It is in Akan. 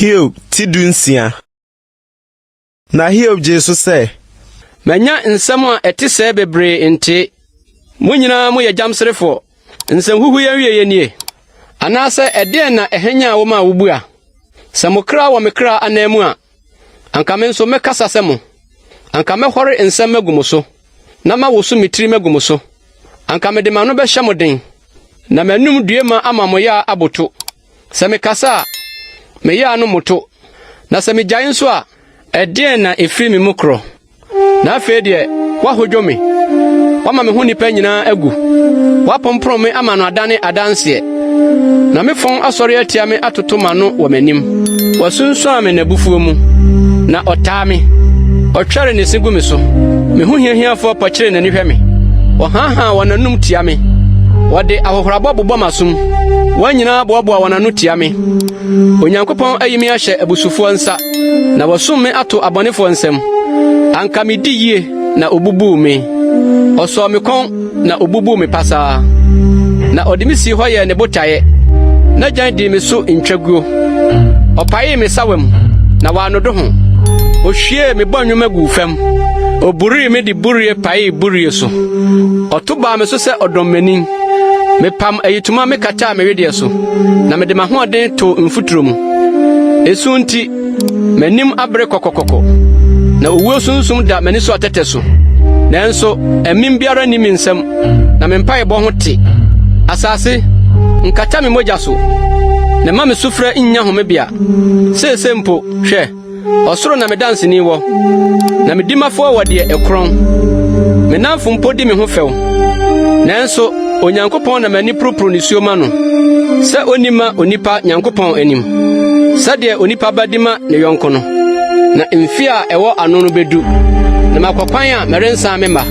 Hiob ti 16. Na Hiob gyee so sɛ. Manya nsɛm a ɛte sɛɛ bebree ntee. Mo nyinaa moyɛ gyamserefoɔ. Nsɛmhuhuo yi awieeɛ nie? Anaasɛ ɛdeɛn na ɛhwanyan wo ma wubua? Sɛ mo kra wɔ me kra ananmu a, anka me nso mɛkasa sɛ mo. Anka mɛhɔre nsɛm magu mo so, na mawoso me tirim agu mo so. Anka mede m'ano bɛhyɛ mo den, na m'anom due ma ama mo yaa aboto. Sɛ mekasa a, me yaa no mmoto, na sɛ migyae nso a, ɛdeɛn na ɛfiri me mu korɔ? Na afei deɛ, woahodwo me, woama me ho nnipa nyinaa agu, woapompono me ama no adane adanseɛ, na me fɔn asɔre atia me atoto m'ano wɔ m'anim. Wasunsuan me n'abufuo mu, na ɔtaa me, ɔtwɛre ne se gu me so. Me ho hiahiafoɔ pɔkyere n'ani hwɛ me, wɔhaahaa wɔn anom tia me, wɔde ahohorabɔ bobɔ m'asom, wɔn nyinaa boaboa wɔn ano tia me. Onyankopɔn ayi me ahyɛ abusufoɔ nsa, na wasum me ato abɔnefoɔ nsam. Anka medi yie na obubuu me. Ɔsɔɔ me kɔn na obubuu me pasaa. Na ɔde me sii hɔ yɛɛ ne botaeɛ. N'agyan dii me so ntwaguo. Ɔpaee me sawa mu, na wannodo ho. Ohwiee me bɔnwoma guu fam. Oburii me de burie paee burie so. Ɔto baa me so sɛ ɔdɔmmanin. Mepam ayitoma mekataa me wedeɛ so, na mede m'ahoɔden too mfuturo mu. Esu nti, m'anim abere kɔkɔkɔkɔ, na owuo sunsum da m'ani so atɛtɛ so. Nanso amim biara nni me nsam, na me mpaebɔ ho te. Asase, nkata me mogya so, na mma me sufrɛ nnya homebea. Seesei mpo, hwɛ, Ɔsoro na me danseni wɔ, na me dimafoɔ wɔ deɛ ɛkorɔn. Me nnamfo mpo di me ho fɛw. Nanso Onyankopɔn na m'ani poroporo nisuo ma no, sɛ onni mma onipa Nyankopɔn anim, sɛdeɛ onipa ba di ma ne yɔnko no. Na mfe a ɛwɔ ano no bedu, na makɔ kwan a merensan memma.